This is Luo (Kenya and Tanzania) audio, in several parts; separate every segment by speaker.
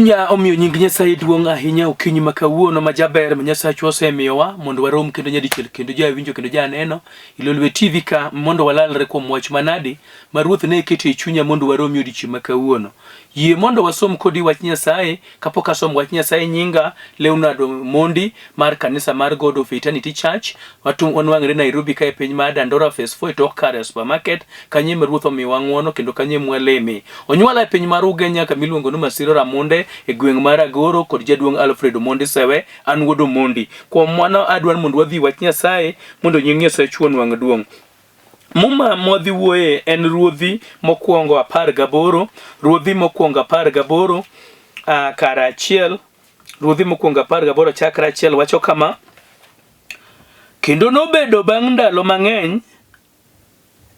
Speaker 1: Chunya omiyo nying Nyasaye duong' ahinya okinyi ma kawuono ma jaber ma Nyasachwa osemiyowa mondo warom kendo nyadichiel kendo jawinjo kendo janeno e Lolwe TV ka mondo walalre kuom wach manadi ma Ruoth ne keto e chunya mondo waromi odiechieng' ma kawuono. Yie mondo wasom kodi wach Nyasaye kapok asomo wach Nyasaye nyinga Leonard Omondi mar kanisa mar God of Eternity Church wanwang're Nairobi ka e piny mar Dandora Phase 4 e tok Kare Supermarket kanyo ema Ruoth omiwa ng'wono kendo kanyo ema waleme. Onyuola e piny mar Ugenya kama iluongo ni Masiro Ramunde e gweng' mar Agoro kod jaduong' Alfred Omondi Sewe, an wuod Omondi. Kuom mano adwaro mondo wadhi wach Nyasaye mondo nying Nyasaye onwang' duong'. Muma mwadhi wuoye en Ruodhi mokwongo 18, Ruodhi mokwongo 18 kar achiel, Ruodhi mokwongo 18 chakre achiel wacho kama: Kendo nobedo bang' ndalo mang'eny,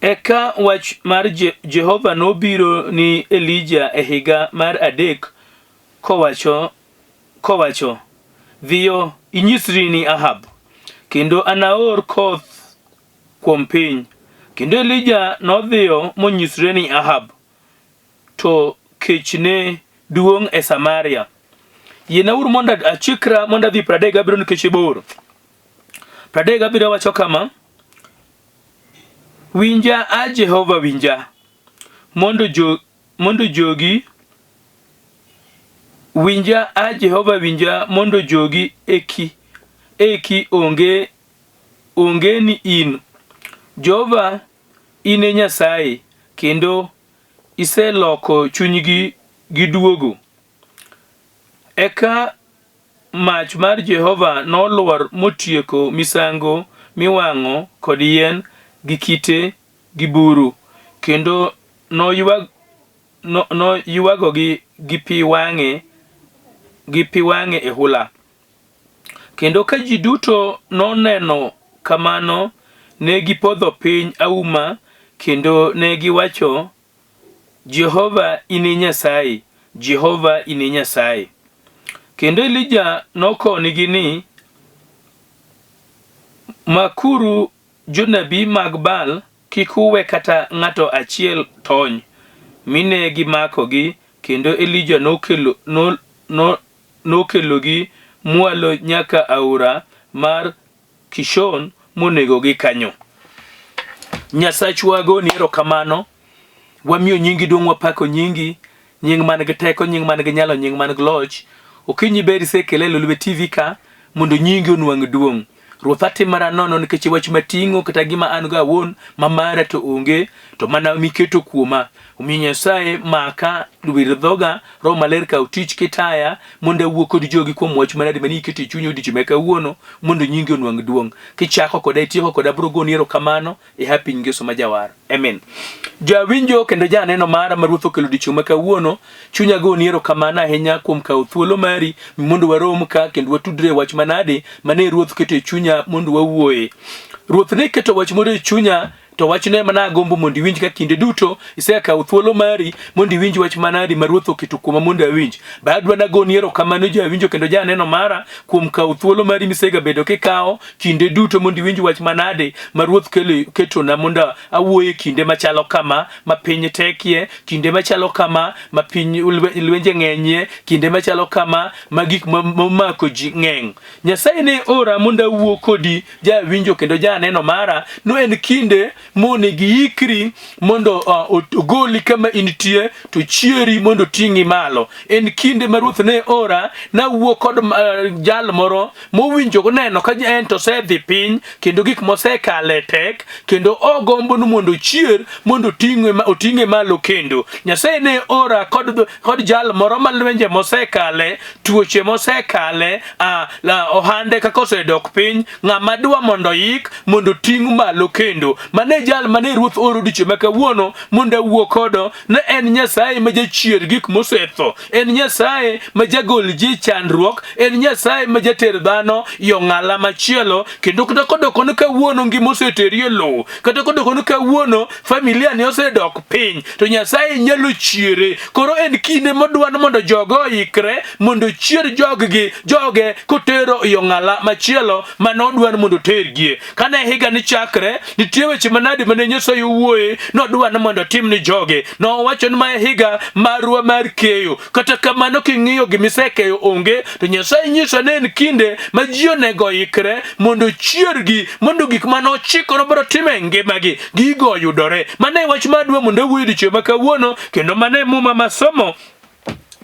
Speaker 1: eka wach mar Jehova nobiro ni Elija e higa mar adek kowacho, Dhiyo inyisri ni Ahab, kendo anaor koth kuom piny. Kendo Elija nodhiyo monyisre ni Ahab, to kech ne duong' e Samaria. Yienauru mondo achikra mondo adhi 37 nikech bor. 37 wacho kama: Winja, a Jehova, winja, mondo jogi winja, a Jehova, winja, mondo jogi eki onge ni in, Jehova, in e Nyasaye, kendo iseloko chunygi giduogo. Eka mach mar Jehova nolwar motieko misango miwang'o kod yien gi kite gi buru, kendo noywagogi gi pi wang'e e hula. Kendo ka ji duto noneno kamano, ne gipodho piny auma kendo ne giwacho, Jehova in e Nyasaye, Jehova in e Nyasaye. Kendo Elija nokonigi ni, Makuru jonabi mag Baal, kik uwe kata ng'ato achiel tony. Mi ne gimakogi, kendo Elija nokelogi mwalo nyaka aora mar Kishon monegogi kanyo. Nyasachwa goni erokamano, wamiyo nyingi duong', wapako nyingi, nying man gi teko, nying man gi nyalo, nying man gi loch. Okinyi ber isekele e Lolwe TV ka mondo nyingi onwang' duong'. Ruoth atimora nono nikech wach mating'o kata gima an go awuon ma mara to onge to mana miketo kuoma. Omiyo Nyasaye maka wir dhoga, Roho Maler kaw tich kitaya mondo awuo kod jogi kuom wach manade mane iketo e chunya odiechieng' ma kawuono mondo nyingi onwang' duong'. Kichako koda itieko koda abiro goni erokamano e happy ngeso ma jawar. Amen. Jawinjo kendo janeno mara ma Ruoth okelo odiechieng' ma kawuono, chunya goni erokamano ahinya kuom kawo thuolo mari mondo warom ka kendo watudre e wach manade mane Ruoth keto e chunya mondo wawuoye. Ruoth ne keto wach moro e chunya to wachno ema nagombo mondo iwinj ka kinde duto isekawo thuolo mari mondo iwinj wach manadi ma Ruoth oketo kuoma mondo awinj. Ba adwa nagoni erokamano jawinjo kendo janeno mara kuom kawo thuolo mari misegabedo kikawo kinde duto mondo iwinj wach manade ma Ruoth ketona mondo awuoye kinde machalo kama ma piny tekie, kinde machalo kama ma piny lwenje ng'enyie, kinde machalo kama ma gik momako ji ng'eny. Nyasaye ne ora mondo awuo kodi jawinjo kendo janeno mara no en kinde monego iikri mondo ogoli kama intie to chieri mondo oting'i malo. En kinde ma Ruoth ne ora nawuo kod jal moro mowinjo neno ka en to osedhi piny kendo gik mosekale tek kendo ogombo ni mondo ochier mondo oting'e malo kendo. Nyasaye ne ora kod jal moro ma lwenje mosekale, tuoche mosekale, ohande kaka osedok piny, ng'ama dwa mondo oyik mondo oting' malo kendo. Mane jal mane Ruoth oro odiechieng' ma kawuono mondo awuo kodo, ne en Nyasaye ma jachier gik mosetho, en Nyasaye ma jagol ji chandruok, en Nyasaye ma jater dhano e ong'ala machielo, kendo kata kodoko ni kawuono ngima oseteri e lowo, kata kodoko ni kawuono familia ni osedok piny, to Nyasaye nyalo chiere. Koro en kinde modwa ni mondo jogo oikre mondo ochier joggi, joge kotero e ong'ala machielo mane odwa ni mondo otergie. Kane higa ni chakre, nitie weche mane manade mane Nyasaye owuoye nodwa ni mondo otim ni joge. Nowacho ni ma e higa marwa mar keyo. Kata kamano king'iyo gimisekeyo onge, to Nyasaye nyiso ni en kinde ma ji onego oikre mondo ochiergi, mondo gik mane ochiko nobiro timo e ngimagi gigo oyudore. Mano e wach ma adwa mondo awuoye odiechieng' ma kawuono, kendo mano e muma masomo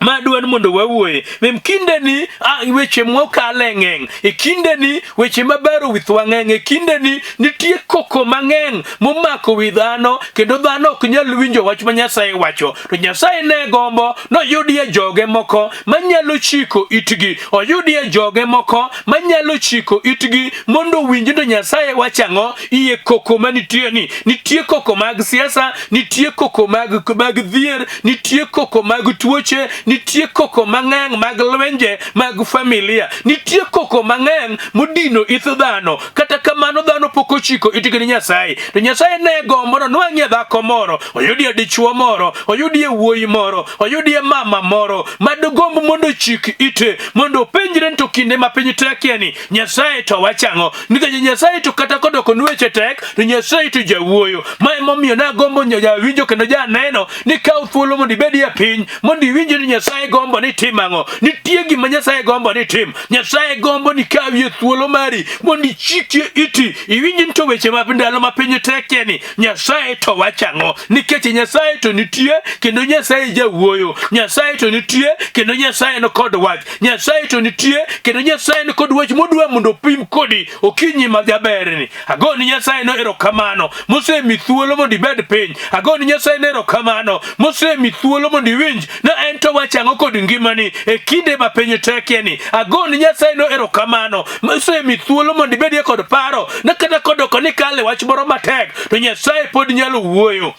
Speaker 1: ma adwa ni mondo wawuoye. Mem kindeni weche mwakale ng'eng'. E kindeni weche mabaro wi thwa ng'eng'. E kindeni nitie koko mang'eng' momako wi dhano kendo dhano ok nyal winjo wach ma Nyasaye wacho. To Nyasaye ne gombo noyudie joge moko manyalo chiko itgi, oyudie joge moko manyalo chiko itgi mondo owinj to Nyasaye wacho ang'o iye koko manitie ni. Nitie koko mag siasa, nitie koko mag dhier, nitie koko mag tuoche, nitie koko mang'eny mag lwenje mag familia, nitie koko mang'eny modino ith dhano. Kata kamano dhano pok ochiko itgi ni Nyasaye. To Nyasaye ne gombo nonwang'ie dhako moro, oyudie dichuo moro, oyudie wuoyi moro, oyudie mama moro madogomb mondo ochik ite, mondo openjre ni to kinde ma piny tekie ni Nyasaye to wacho ang'o? Nikech Nyasaye to kata kodoko ni weche tek, to Nyasaye to jawuoyo. Ma emomiyo nagombo jawinjo kendo janeno ni kaw thuolo mondo ibed e piny mondo iwinj ni Nyasaye gombo ni tim ang'o. Nitie gima Nyasaye gombo ni tim. Nyasaye gombo ni kawie thuolo mari mondo ichikie iti iwinj ni to weche ma ndalo ma piny tekie ni Nyasaye to wacho ang'o. Nikech Nyasaye to nitie kendo Nyasaye jawuoyo. Nyasaye to nitie kendo Nyasaye ni kod wach. Nyasaye to nitie kendo Nyasaye ni kod wach modwa mondo opim kodi okinyi ma jaberni. Agoni Nyasaye no erokamano mosemi thuolo mondo ibed piny. Agoni Nyasaye no erokamano mosemi thuolo mondo iwinj na en to wacho ang'o kod ngimani e kinde ma piny tekie ni. Agoni Nyasaye no erokamano mosemi thuolo mondo ibedie kod paro na kata kodoko ni kale wach moro matek to Nyasaye pod nyalo wuoyo.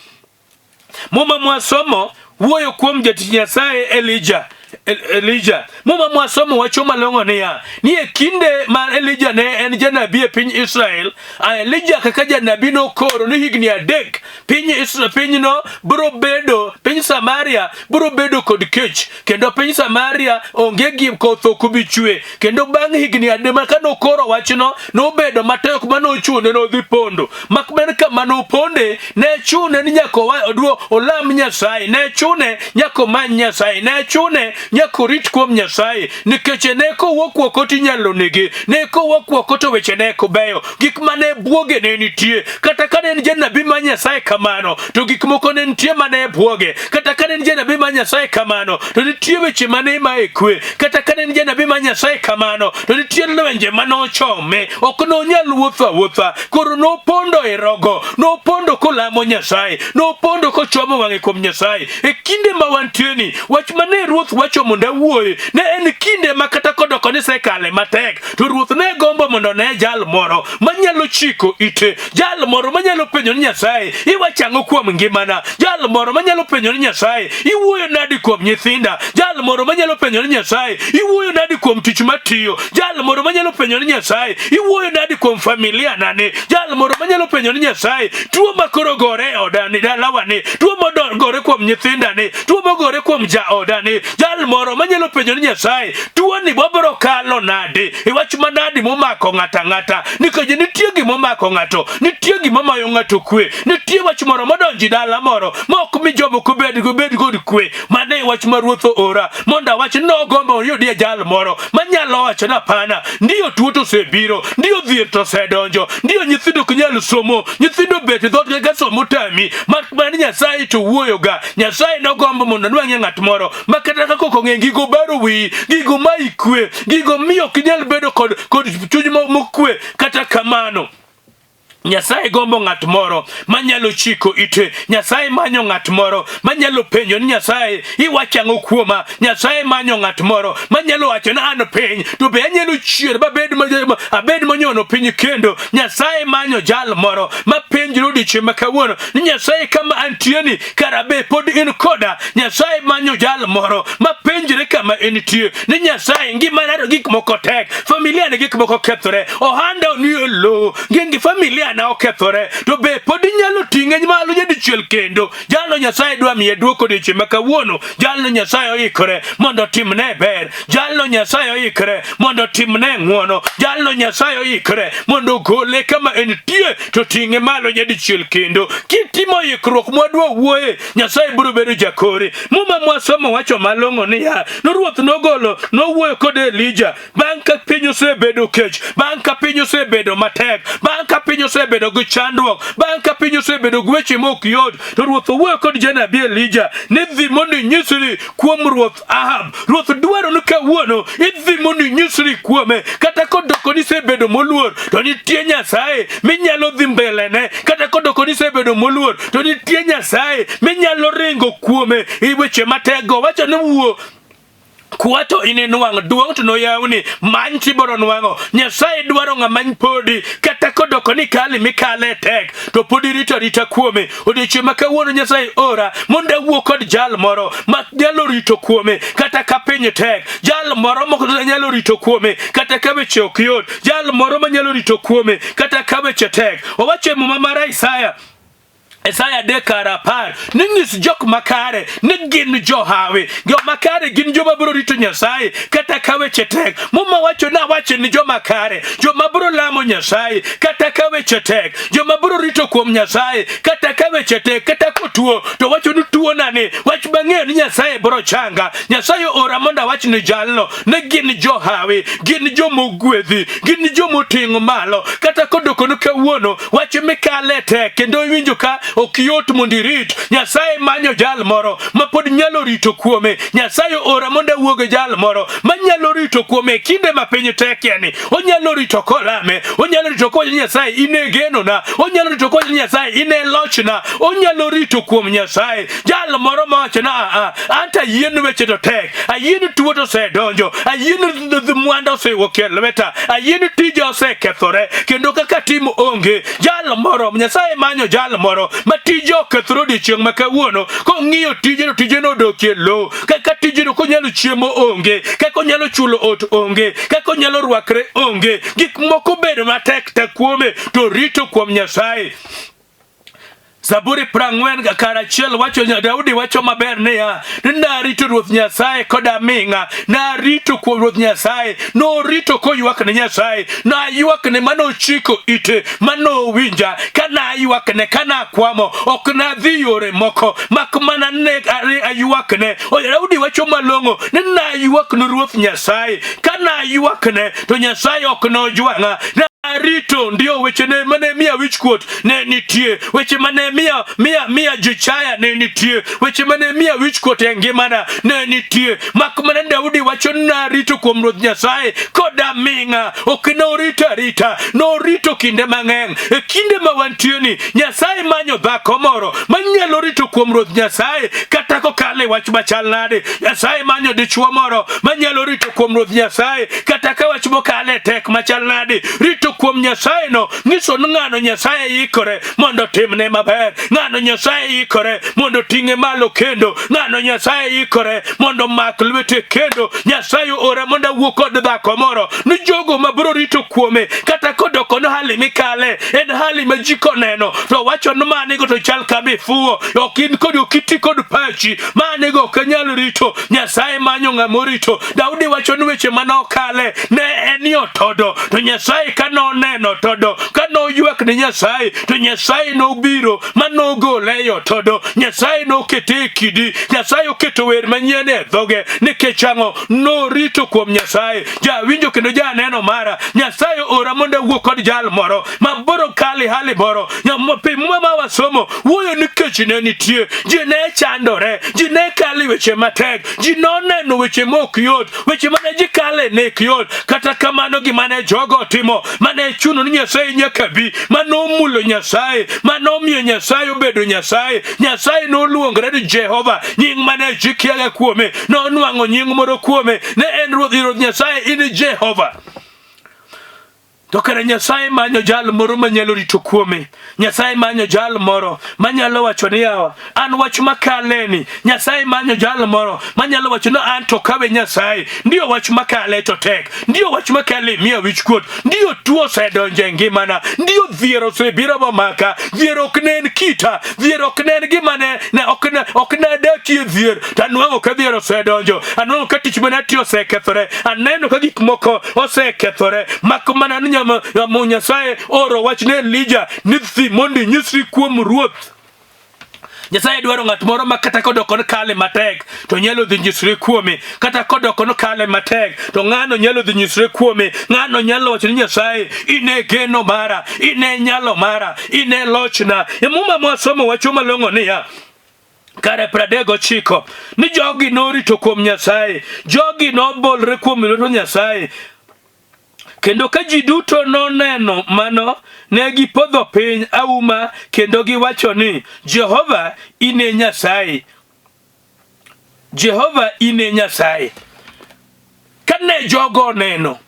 Speaker 1: Muma mwasomo wuoyo kuom jatich Nyasaye Elija. Elija. Muma mwasomo wacho malong'o niya, ni e kinde ma Elija ne en janabi e piny Israel, a Elija kaka janabi nokoro ni higni 3 piny Israel pinyno biro bedo, piny Samaria biro bedo kod kech, kendo piny Samaria onge gi koth ok bi chwe. Kendo bang' higni 3 ma ka nokoro wachno, nobedo matek ma nochune nodhi pondo. Mak mana kama noponde, ne chune ni nyaka oduo olam Nyasaye, ne chune nyaka omany Nyasaye, ne chune nyaka orit kuom Nyasaye, nikech ne kowuok oko to inyalo nege, ne kowuok oko to weche ne ok beyo, gik mane bwoge ne nitie. Kata ka ne en janabi mar Nyasaye kamano, to gik moko ne nitie mane bwoge. Kata ka ne en janabi mar Nyasaye kamano, to nitie weche mane imaye kwe. Kata ka ne en janabi mar Nyasaye kamano, to nitie lwenje mane ochome. Ok nonyal wuotho awuotha. Koro nopondo e rogo, nopondo kolamo Nyasaye, nopondo kochomo wang'e kuom Nyasaye. E kinde ma wantieni, wach mane Ruoth wacho mondo awuoye, ne en kinde ma kata kodoko ni sekale matek, to Ruoth ne gombo mondo ne jal moro manyalo chiko ite, jal moro manyalo penjo ni Nyasaye, iwacho ang'o kuom ngimana? Jal moro manyalo penjo ni Nyasaye, iwuoyo nadi kuom nyithinda? Jal moro manyalo penjo ni Nyasaye, iwuoyo nadi kuom tich matiyo? Jal moro manyalo penjo ni Nyasaye, iwuoyo nadi kuom familia nani? Jal moro manyalo penjo ni Nyasaye, tuo ma koro gore e oda ni, dalawa ni, tuo mogore kuom nyithinda ni, tuo mogore kuom jaoda ni, jal moro manyalo penjo ni Nyasaye, tuo ni wabiro kalo nade? E wach manadi momako ng'ato ang'ata, nikech nitie gima omako ng'ato, nitie gima mayo ng'ato kwe, nitie wach moro modonji dala moro ma ok mi jomoko bed kod kwe. Mano e wach ma Ruoth oora mondo awach ni nogombo oyudie jal moro manyalo wacho ni hapana, ndiyo tuo to osebiro, ndiyo dhier to osedonjo, ndiyo nyithindo ok nyal somo, nyithindo bet e dhoot kaka somo tami, mak mana ni Nyasaye to wuoyoga. Nyasaye nogombo mondo nwang'ie ng'at moro ma kata ka koko ng'eny, gigo baro wiyi, gigo mayi kwe, gigo miyo ok inyal bedo kod chuny mokwe. Kata kamano Nyasaye gombo ng'at moro manyalo chiko ite. Nyasaye manyo ng'at moro manyalo penjo ni Nyasaye, iwacho ang'o kuoma? Nyasaye manyo ng'at moro manyalo wacho ni an piny, to be anyalo chier mabed abed monyono piny kendo. Nyasaye manyo jal moro ma penjre odiechieng' ma kawuono ni Nyasaye, kama antieni, kara be pod in koda? Nyasaye manyo jal moro ma penjre kama entie ni Nyasaye, ngimana to gik moko tek, familia ni gik moko kethore, ohanda ni e lowo, ngi familia ng'ana okethore to be pod inyalo ting'e malo nyadichiel kendo? Jalno Nyasaye dwa miye dwoko odiechieng' ma kawuono. Jalno Nyasaye oikore mondo otimne ber. Jalno Nyasaye oikore mondo otimne ng'wono. Jalno Nyasaye oikore mondo ogole kama entie to ting'e malo nyadichiel kendo. Kitimo ikruok mwadwa wuoye, Nyasaye biro bedo jakori. Muma mwasomo wacho malong'o niya, ni Ruoth nogolo nowuoyo kod Elija bang' ka piny osebedo kech, bang' ka piny osebedo matek, bang' ka piny osebedo gi chandruok, bang' ka piny osebedo gi weche mok yot, to Ruoth owuoyo kod janabi Elija ni dhi mondo inyisri kuom Ruoth Ahab. Ruoth dwaro ni kawuono idhi mondo inyisri kuome, kata kodoko ni isebedo moluor, to nitie Nyasaye minyalo dhi mbelene, kata kodoko ni isebedo moluor, to nitie Nyasaye minyalo ringo kuome i weche matekgo. Wacho ni wuo kwa to ininwang' duong' to noyawni many tibiro nwang'o nyasaye dwaro ng'ama podi kata kodoko ni kali mikale tek to pod irito arita kuome odiechieng' ma kawuono nyasaye ora mondo awuo kod jal moro ma nyalo rito kuome kata ka piny tek jal moro ma nyalo rito kuome kata ka weche ok yot jal moro ma nyalo rito kuome kata ka weche tek owacho e muma mar Isaya Isaya 3:10 ni nyis jok makare ni gin johawi. Joma kare gin joma biro rito Nyasaye kata ka weche tek. Muma wacho ni awacho ni joma kare, joma biro lamo Nyasaye kata ka weche tek, joma biro rito kuom Nyasaye kata ka weche tek, kata kotuo to wacho ni tuona ni wach mang'eyo ni Nyasaye biro changa. Nyasaye ora mondo awach ni jalno ni gin johawi, gin jomogwedhi, gin jomoting'o malo. Kata kodoko ni kawuono wach mikale tek kendo iwinjo ka ok yot mondo irit nyasaye manyo jal moro ma pod nyalo rito kuome nyasaye ora mondo awuo gi jal moro ma nyalo rito kuome e kinde ma piny tekie ni onyalo rito kolame onyalo rito kowacho ni nyasaye in e genona onyalo rito kowacho ni nyasaye in e lochna onyalo rito kuom nyasaye jal moro mawacho na aa anto ayie ni weche to tek ayie ni tuo to osedonjo ayie ni mwanda osewuok e lweta ayie ni tija osekethore kendo kaka tim onge jal moro nyasaye manyo jal moro ma tije okethore odiechieng' ma kawuono kong'iyo tije to tije nodokie lowo kaka tijeno konyalo chiemo onge kaka onyalo chulo ot onge kaka onyalo rwakre onge gik moko bedo matek tek kuome to rito kuom nyasaye Zaburi prang'wen kar achiel wacho Daudi wacho maber niya ni narito Ruoth Nyasaye kod aming'a narito kuom Ruoth Nyasaye norito koywak ne Nyasaye naywakne manochiko ite manowinja ka naywakne ka nakwamo ok nadhi yore moko mak mana ne aywakne Daudi wacho malong'o ni naywak ne Ruoth Nyasaye ka naywakne to Nyasaye ok nojwang'a narito ndio wechene mane miya wichkuot ne nitie weche mane miya miya miya jichaya ne nitie weche mane miya wichkuot e ngimana ne nitie mak mana Daudi wacho narito kuom Ruoth Nyasaye koda ming'a ok norito arita norito kinde mang'eny e kinde ma wantie ni Nyasaye manyo dhako moro manyalo rito kuom Ruoth Nyasaye kata kokalo e wach machal nade Nyasaye manyo dichwo moro manyalo rito kuom Ruoth Nyasaye kata ka wach mokale tek machal nade rito kuom Nyasaye no nyiso ni ng'ano Nyasaye ikore mondo otimne maber ng'ano Nyasaye ikore mondo oting'e malo kendo ng'ano Nyasaye ikore mondo omak lwete kendo Nyasaye ora mondo awuo kod dhako moro ni jogo ma biro rito kuome kata kodoko no hali mikale en hali ma ji koneno to wacho ni manigo to chal kama ifuwo ok in kod ok iti kod pachi manigo ok anyal rito Nyasaye manyo ng'ama orito Daudi wacho ni weche mane okale ne en yo todo to Nyasaye ka noneno todo ka noywak ne Nyasaye to Nyasaye nobiro ma nogole e yo todo Nyasaye nokete e kidi Nyasaye oketo wer manyien e dhoge nikech ang'o norito kuom Nyasaye jawinjo kendo janeno mara Nyasaye ora mondo awuo kod jal moro maboro kali hali moro Muma ma wasomo wuoyo ni kech ne nitie ji ne chandore ji ne kalo e weche matek ji noneno weche mok yot weche mane ji kale ne ok yot kata kamano gima ne jogo otimo mane chuno ni Nyasaye nyaka bi manomulo Nyasaye manomiyo Nyasaye obedo Nyasaye Nyasaye noluongore ni Jehova nying mane ji kiaga kuome nonwang'o nying moro kuome ne en Ruoth Nyasaye in Jehova. To kare Nyasaye manyo jal moro manyalo rito kuome. Nyasaye manyo jal moro manyalo wacho ni yawa, an wach makaleni. Nyasaye manyo jal moro manyalo wacho ni an to kawe Nyasaye. Ndiyo wach makale to tek. Ndiyo wach makale miya wichkuot. Ndiyo tuo osedonjo e ngimana. Ndiyo dhier osebiro momaka. Dhier ok ne en kita. Dhier ok ne en gima ne, ne ok ne, ok ne adakie dhier. To anwang'o ka dhier osedonjo. Anwang'o ka tich mane atiyo osekethore. Aneno ka gik moko osekethore. Mak mana ni Nyasaye oro wach ne Elija ni dhi mondo inyisri kuom ruoth. Nyasaye dwaro ng'at moro ma kata kodoko ni kale matek to nyalo dhi nyisre kuome, kata kodoko ni kale matek to ng'ano nyalo dhi nyisre kuome, ng'ano nyalo wacho ni Nyasaye in e geno mara, in e nyalo mara, in e lochna. E Muma mwasomo wacho malong'o niya, kare 39 ni jogi norito kuom Nyasaye, jogi nobolre kuom lwet Nyasaye. Kendo ka ji duto noneno mano, ne gipodho piny auma kendo giwacho ni, Jehova in e Nyasaye. Jehova in e Nyasaye. Kane jogo oneno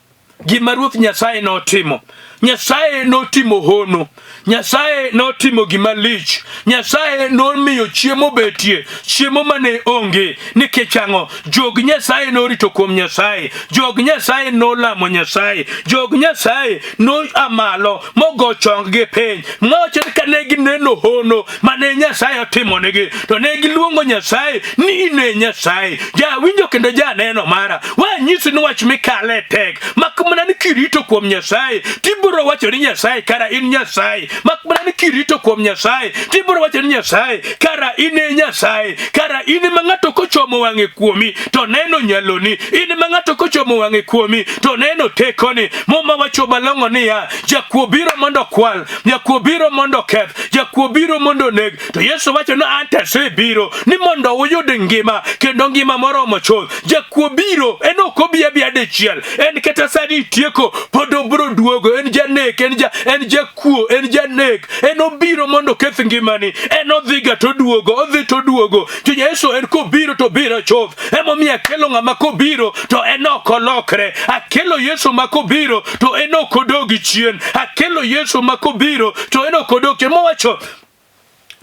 Speaker 1: gima Ruoth Nyasaye notimo, Nyasaye notimo hono, Nyasaye notimo gima lich, Nyasaye nomiyo chiemo betie, chiemo mane onge. Nikech ang'o? Jog Nyasaye norito kuom Nyasaye, jog Nyasaye nolamo Nyasaye, jog Nyasaye noa malo mogo chonggi piny. Nowacho ni kane gineno hono mane Nyasaye otimonegi, to ne giluongo Nyasaye ni in e Nyasaye. Jawinjo kendo janeno mara, wanyisi ni wach mikale tek, mak mana ni kirito kuom Nyasaye, tibiro wacho ni Nyasaye kara in Nyasaye. Mak mana ni kirito kuom Nyasaye, tibiro wacho ni Nyasaye kara in e Nyasaye, kara in ema ng'ato kochomo wang'e kuomi to neno nyaloni, in ema ng'ato kochomo wang'e kuomi to neno tekoni. Muma wacho malong'o niya, jakuo biro mondo okwal, jakuo biro mondo oketh, jakuo biro mondo oneg. To Yesu wacho ni an to asebiro ni mondo uyud ngima kendo ngima moromo chuth. Jakuo biro, en ok obi abiya dichiel, en kata sani itieko pod obiro duogo. En janek, en ja en jakuo, en janek, en obiro mondo oketh ngimani. En odhiga to oduogo, odhi to oduogo. To Yesu en kobiro to obiro chuth. Emomiyo akelo ng'ama kobiro to en ok olokre. Akelo Yesu ma kobiro to en ok odogi chien. Akelo Yesu ma kobiro to en ok odog chien. Mowacho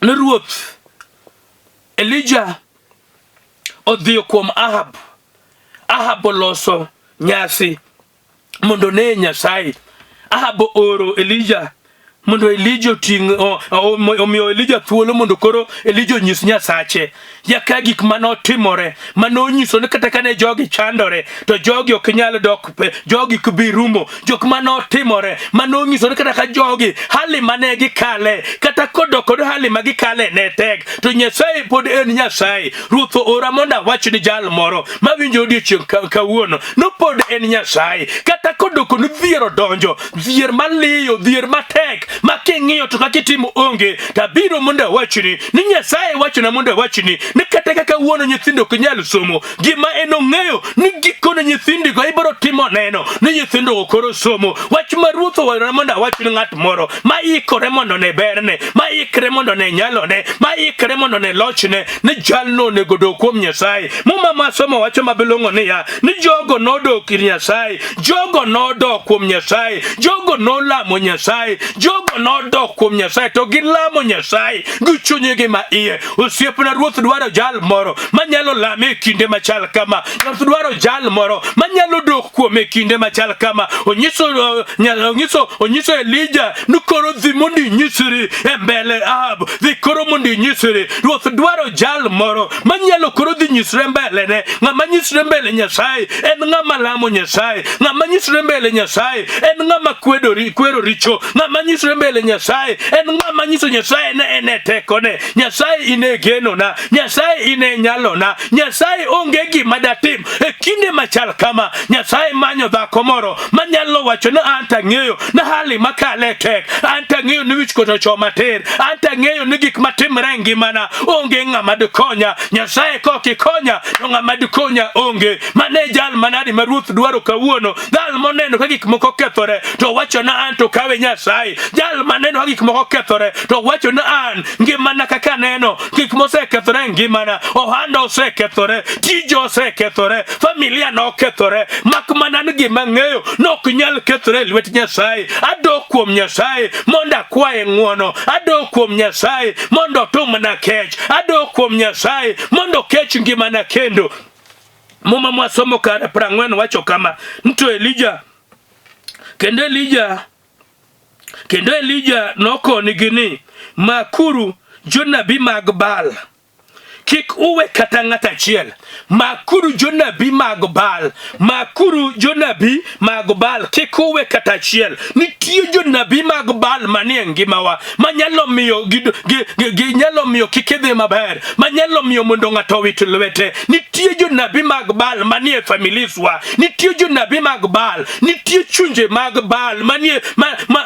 Speaker 1: ni Ruoth Elija odhiyo kuom Ahab. Ahab oloso nyasi mondo ne Nyasaye. Ahab ooro Elija mondo Elija oting' omiyo Elija thuolo mondo koro Elija onyis Nyasache yaka gik mane otimore mane onyiso ni kata kane jogi chandore to jogi ok nyal dok jogi ok bi rumo jok mane otimore mane onyiso ni kata ka jogi hali mane gikale kata kodok kod hali ma gikale ne tek to Nyasaye pod en Nyasaye. Ruoth oora mondo awach ni jal moro mawinjo odiechieng' kawuono no pod en Nyasaye kata kodoko ni dhier odonjo dhier maliyo dhier matek ma king'iyo to kaka itimo onge to abiro mondo awachni ni Nyasaye wachona mondo awachni ni kata kaka wuono nyithindo ok nyal somo gima en ong'eyo ni gikone nyithindigo ibiro timo neno ni nyithindogo koro somo wach ma ruoth owachona mondo awach ni ng'at moro ma ikore mondo ne berne ma ikre mondo ne nyalone ma ikre mondo ne lochne ni jalno onego dog kuom Nyasaye. Muma masomo wacho mabilong'o niya ni jogo nodok ir Nyasaye, jogo nodok kuom Nyasaye, jogo nolamo Nyasaye, jogo nodok kuom Nyasaye to gilamo Nyasaye gi chunygi ma iye. Osiepna, Ruoth dwaro jal moro manyalo lame e kinde machal kama. Ruoth dwaro jal moro manyalo dok kuome e kinde machal kama. Onyiso onyiso onyiso Elija ni koro dhi mondo inyisri e mbele Ahab, dhi koro mondo inyisri. Ruoth dwaro jal moro manyalo koro dhi nyisre mbelene. Ng'ama nyisre mbele Nyasaye en ng'ama lamo Nyasaye. Ng'ama nyisre mbele Nyasaye en ng'ama kwedo kwero richo. Ng'ama nyisre mbele Nyasaye en ng'ama nyiso Nyasaye ne en e tekone. Nyasaye in e genona, Nyasaye in e nyalona, Nyasaye onge gima datim e kinde machal kama. Nyasaye manyo dhako moro manyalo wacho ni an to ang'eyo ni hali makale tek, an to ang'eyo ni wichkuot ochoma tir, an to ang'eyo ni gik matimre e ngimana onge ng'ama dikonya. Nyasaye kok ikonya to ng'ama dikonya onge. Mano e jal manadi ma Ruoth dwaro kawuono. Dhal moneno ka gik moko kethore to wacho na an to kawe Nyasaye. Jal maneno ka gik moko kethore to wacho na an ngimana kaka aneno gik mosekethore e ngimana, ohanda osekethore, tija osekethore, familia nokethore, mak mana ni gima ang'eyo nok nyal kethore e lwet Nyasaye. Adok kuom Nyasaye mondo akwaye ng'wono, adok kuom Nyasaye mondo otimna kech, adok kuom Nyasaye mondo okech ngimana kendo. Muma mwasomo kare 40 wacho kama, nto Elija kendo Elija kendo Elija nokonigi ni, makuru jonabi mag Baal, kik uwe kata ng'at achiel. Makuru jonabi mag Baal, makuru jonabi mag Baal, kik uwe kata achiel. Nitie jonabi mag Baal manie ngimawa manyalo miyo ginyalo miyo kik idhi maber, manyalo miyo mondo ng'ato owit lwete. Nitie jonabi mag Baal manie familiswa, nitie jonabi mag Baal, nitie chunje mag Baal manie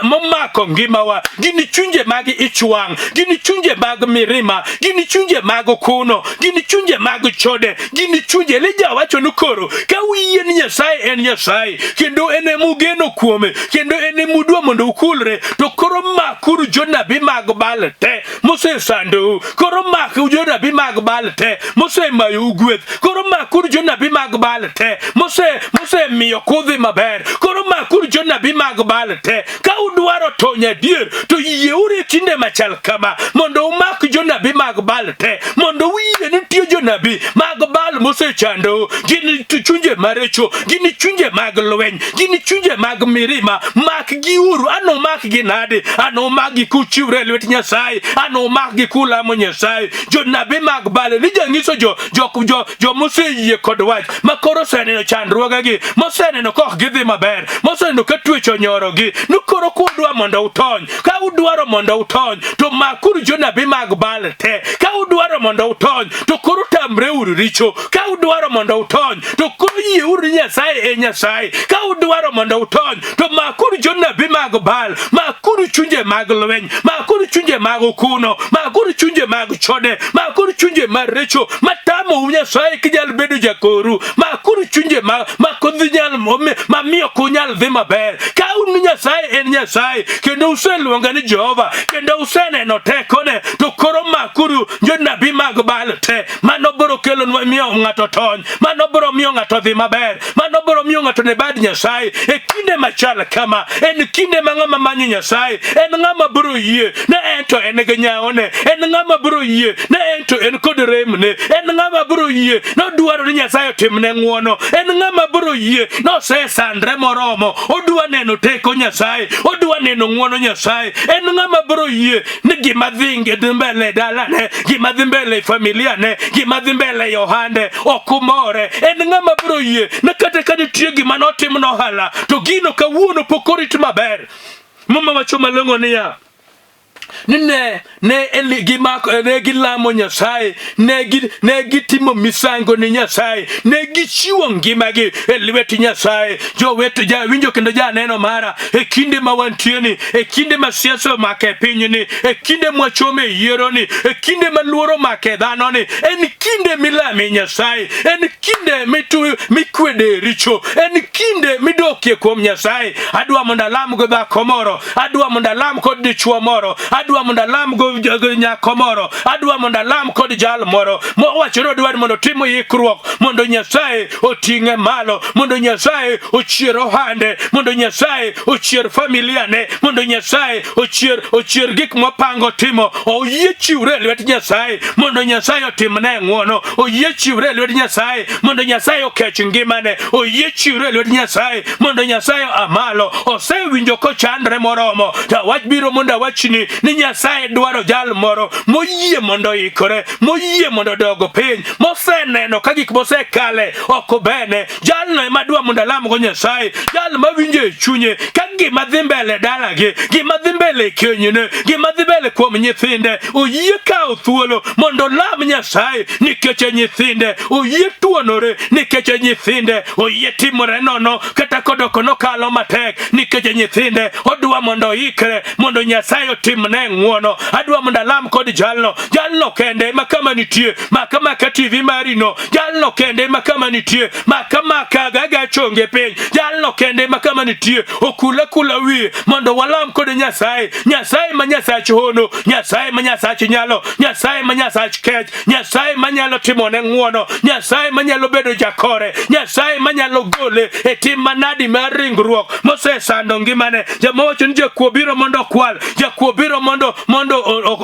Speaker 1: momako ngimawa. Gin chunje mag ich wang', gin chunje mag mirima, gin chunje mag kuno, gin chunje mag chode, gin chunje. Elija wacho ni koro ka uyie ni Nyasaye en Nyasaye kendo en ema ugeno kuome kendo en ema udwa mondo ukulre, to koro makuru jonabi mag Baal te mosesandou, koro makuru jonabi mag Baal te mosemayou gweth, koro makuru jonabi mag Baal te mosemiyo kudhi maber, koro makuru jonabi mag Baal te. Ka udwaro tony adier, to yieuru e kinde machal kama mondo umak jonabi mag Baal te, mondo uyie ni nitie jonabi mag Baal mosechandou. Gin chunje maricho, gin chunje mag lweny, gin chunje mag mirima. Makgiuru. Anomakgi nade? Anomakgi kuchiwre e lwet Nyasaye, anomakgi kulamo Nyasaye. Jonabi mag Baal, Elija nyiso jo jo jo jo moseyie kod wach, ma koro oseneno chandruogegi, moseneno ka ok gidhi maber, moseneno ka twech onyorogi, ni koro kudwa mondo utony, ka udwaro mondo utony, to makuru jonabi mag Baal te. Ka udwaro mondo utony, to koro tamreuru richo. Ka udwaro mondo utony, to koro yieuru ni Nyasaye e Nyasaye. Ka udwaro mondo utony, to makuru jonabi mag Baal, makuru chunje mag lweny, makuru chunje mag okuno, makuru chunje mag chode, makuru chunje maricho matamou Nyasaye kinyal bedo jakoru, makuru chunje ma ma nyal mamiyo ok unyal dhi maber. Ka un Nyasaye en Nyasaye kendo useluonga ni Jehova kendo useneno tekone, to koro makuru jonabi mag Baal te. Mano biro kelonwa miyo ng'ato tony, mano biro miyo ng'ato dhi maber, mano biro miyo ng'ato ne bad Nyasaye. E kinde machal kama, en kinde ma ng'ama manyo Nyasaye, en ng'ama biro yie ne en to en gi nyawone, en ng'ama biro yie ne en to en kod remne, en ng'ama biro yie nodwaro ni Nyasaye otimne ng'wono, en ng'ama biro yie nosesandre moromo, odwa neno teko Nyasaye, odwa neno ng'wono Nyasaye, en ng'ama biro yie ni gima dhi mbele e dalane, gima dhi mbele e familia ne, gima dhi mbele e ohande ok umore. En ng'ama biro yie ni kata ka nitie gima notim nohala to gino kawuono pok orit maber. Muma wacho malong'o niya, ni ne ne Eli gimako ne gilamo Nyasaye, ne gi ne gitimo misango ne Nyasaye, ne gichiwo ngimagi e lwet Nyasaye. Jowete, jawinjo kendo janeno mara, e kinde ma wantieni, e kinde ma siasa omako e pinyni, e kinde mwachome e yieroni, e kinde ma luoro omako e dhanoni, en kinde milame Nyasaye, en kinde mikwede richo, en kinde midokie kuom Nyasaye. Adwa mondo alam go dhako moro, adwa mondo alam kod dichuo moro, adwa mondo alam go nyako moro, adwa mondo alam kod jal moro mowacho ni odwar mondo otim ikruok mondo Nyasaye oting'e malo, mondo Nyasaye ochier ohande, mondo Nyasaye ochier familia ne, mondo Nyasaye ochier gik mopango timo. Oyie chiwre e lwet Nyasaye mondo Nyasaye otimne ng'wono, oyie chiwre e lwet Nyasaye mondo Nyasaye okech ngimane, oyie chiwre e lwet Nyasaye mondo Nyasaye amalo. Osewinjo kochandre moromo, to wach biro mondo awachni ni Nyasaye dwaro jal moro moyie mondo oikore, moyie mondo odog piny, moseneno ka gik mosekale ok obene. Jalno ema dwa mondo alamgo Nyasaye, jal mawinjo e chunye ka gima dhi mbele dalagi, gima dhi mbele e kenyne, gima dhi mbele kuom nyithinde, oyie kawo thuolo mondo olam Nyasaye nikech e nyithinde, oyie tuonore nikech e nyithinde, oyie timore nono kata kodoko nokalo matek nikech e nyithinde, odwa mondo oikre mondo Nyasaye otimne timone ng'wono. Adwa mondo alam kod jalno, jalno kende ma kama nitie, maka maka TV mari no, jalno kende ma kama nitie, maka maka gaga chonge piny, jalno kende ma kama nitie, okula kula wiye mondo walam kod Nyasaye, Nyasaye ma Nyasach hono, Nyasaye ma Nyasach nyalo, Nyasaye ma Nyasach kech, Nyasaye manyalo timone ng'wono, Nyasaye manyalo bedo jakore, Nyasaye manyalo gole e tim manadi mar ringruok mosesando ngimane. Jama wacho ni jakuo biro mondo okwal, jakuo biro mondo mondo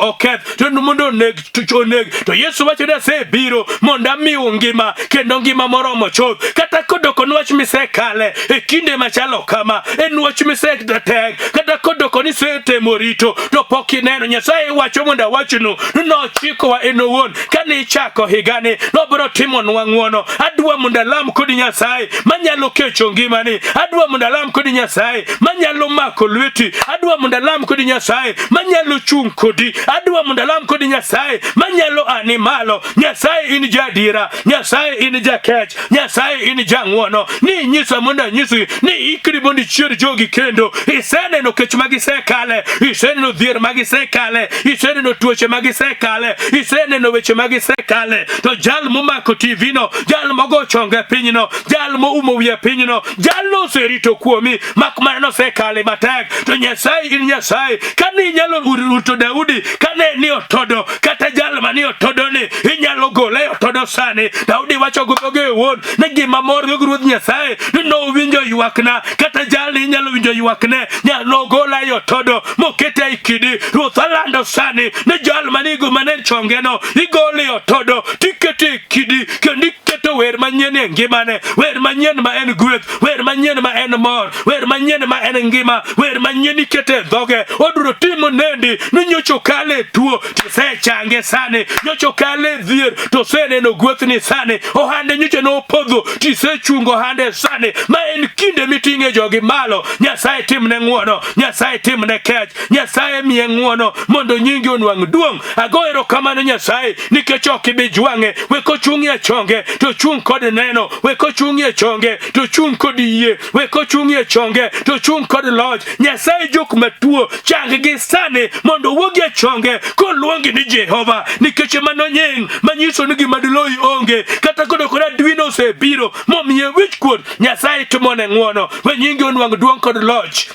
Speaker 1: oketh, to mondo oneg oneg. To Yesu wacho ni asebiro mondo amiu ngima kendo ngima moromo chuth. Kata kodoko nwach misekale e kinde machalo kama, en wach misetek, kata kodoko ni isetemo rito to pok ineno. Nyasaye wacho mondo awachnu ni nochikowa en owuon kane ichako higani nobiro timonwa ng'wono. Adwa mondo alam kodi Nyasaye manyalo kecho ngimani, adwa mondo alam kodi Nyasaye manyalo mako lweti, adwa mondo alam kodi Nyasaye manyalo chung' kodi, adwa mondo alam kodi Nyasaye manyalo ani malo. Nyasaye in jaadiera, Nyasaye in jakech, Nyasaye in jang'wono. Ni inyisa mondo anyisi ni ikri mondo ichier jogi kendo. Iseneno kech ma gisekale, iseneno dhier ma gisekale, iseneno tuoche ma gisekale, iseneno weche ma gisekale. To jal momako TV no, jal mogo chonge pinyno, jal moumo wiye pinyno, jalno oserito kuomi, mak mana nosekale matek. To Nyasaye in Nyasaye, kane inyalo ruto Daudi, kane ni otodo, kata jal mani otodo ni inyalo gole e otodo sani. Daudi wacho gi dhoge owuon ni gima mor gi Ruoth Nyasaye ni nowinjo ywakna, kata jalni inyalo winjo ywakne, nogola e otodo mokete e kidi. Ruoth alando sani ni jal manigo mane chongeno igole e otodo tikete e kidi kendo iketo wer manyien e ngimane, wer manyien ma en gweth, wer manyien ma en mor, wer manyien ma en ngima, wer manyien ikete e dhoge. Oduro timo nendi ni nyocha okale e tuo tisechange sani, nyocha okale e dhier to oseneno gwethni sani, ohande nyocha nopodho tisechungo ohande sani. Ma en kinde miting'e jogi malo. Nyasaye timne ng'wono, Nyasaye timne kech, Nyasaye miye ng'wono mondo nyingi onwang' duong'. Ago erokamano Nyasaye nikech ok ibi jwang'e. We kochung'ie chonge to chung' kod neno, we kochung'ie chonge to chung' kod yie, we kochung'ie chonge to chung' kod loch. Nyasaye jok matuo chang gi sani mondo owuogi e chonge koluongi ni Jehova, nikech mano nying manyiso ni gima diloyi onge. Kata kodo kod adwino osebiro momiye wichkuot, Nyasaye timone ng'wono. We nyingi onwang' duong' kod loch.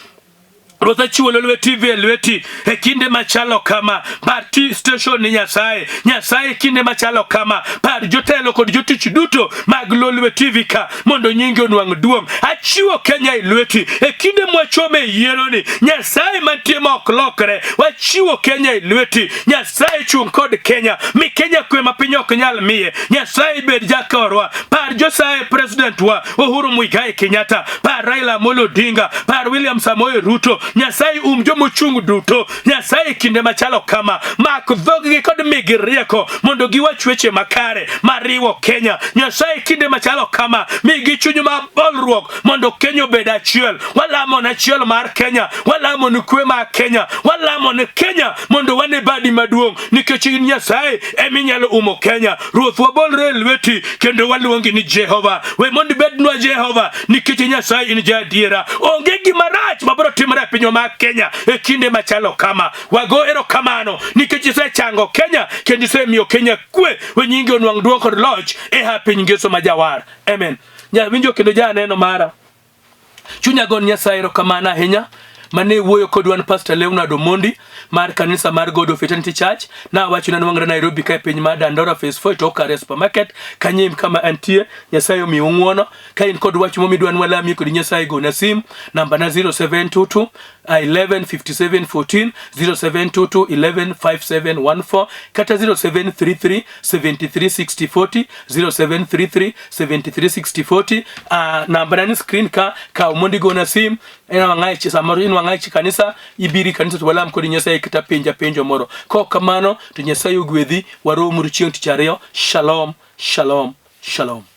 Speaker 1: Ruoth achiwo Lolwe TV e lweti e kinde machalo kama. Par ti station ni Nyasaye. Nyasaye e kinde machalo kama. Par jotelo kod jotich duto mag Lolwe TV ka mondo nyingi onwang' duong'. Achiwo Kenya e lweti e kinde mwachome e yieroni. Nyasaye mantie ma ok lokre. Wachiwo Kenya e lweti. Nyasaye chung' kod Kenya. Mi Kenya kwe ma piny ok nyal miye. Nyasaye bed jakorwa. Par Josiah president wa Uhuru Muigai Kenyatta. Par Raila Amolo Odinga. Par William Samoei Ruto. Nyasaye um jomochung' duto. Nyasaye kinde machalo kama mak dhoggi kod migi rieko mondo giwach weche makare mariwo Kenya. Nyasaye kinde machalo kama migi chuny mar bolruok mondo Kenya obed achiel. Walamo ne achiel mar Kenya, walamo ne kwe mar Kenya, walamo ne Kenya mondo wane badi maduong' nikech in Nyasaye eminyalo umo Kenya. Ruoth wabolre e lweti kendo waluongi ni Jehova. We mondo ibednwa Jehova nikech Nyasaye in jaadiera. Onge gima rach mabiro timore e pinywa mar Kenya e kinde machalo kama. Wago erokamano nikech isechango Kenya kendo isemiyo Kenya kwe. We nyingi onwang' duong' kod loch e ha piny ngeso ma jawar. Amen. Jawinjo kendo janeno mara. Chunya gon Nyasaye erokamano ahinya mane wuoyo kodwa an Pastor Leonard Omondi mar kanisa mar God of Eternity Church. Nawacho ni anwang'ra Nairobi ka e piny mar Dandora Phase 4 tok Kare Supermarket kanyo em kama antie. Nyasaye omiu ng'uono. Ka in kod wach moro midwa ni walamie kod Nyasaye gona sim namba na 0722 11 57 14 0722 11 57 14 kata 0733 73 60 40 0733 73 60 40. Namba na ni screen ka kaw mondo igona sim inwang'a samoro inwang'a e kanisa ibiri kanisa to walam kodi Nyasaye kata penja penjo moro. Kok kamano to Nyasaye ogwedhi waromuru chieng' tich ariyo. Shalom, shalom, shalom.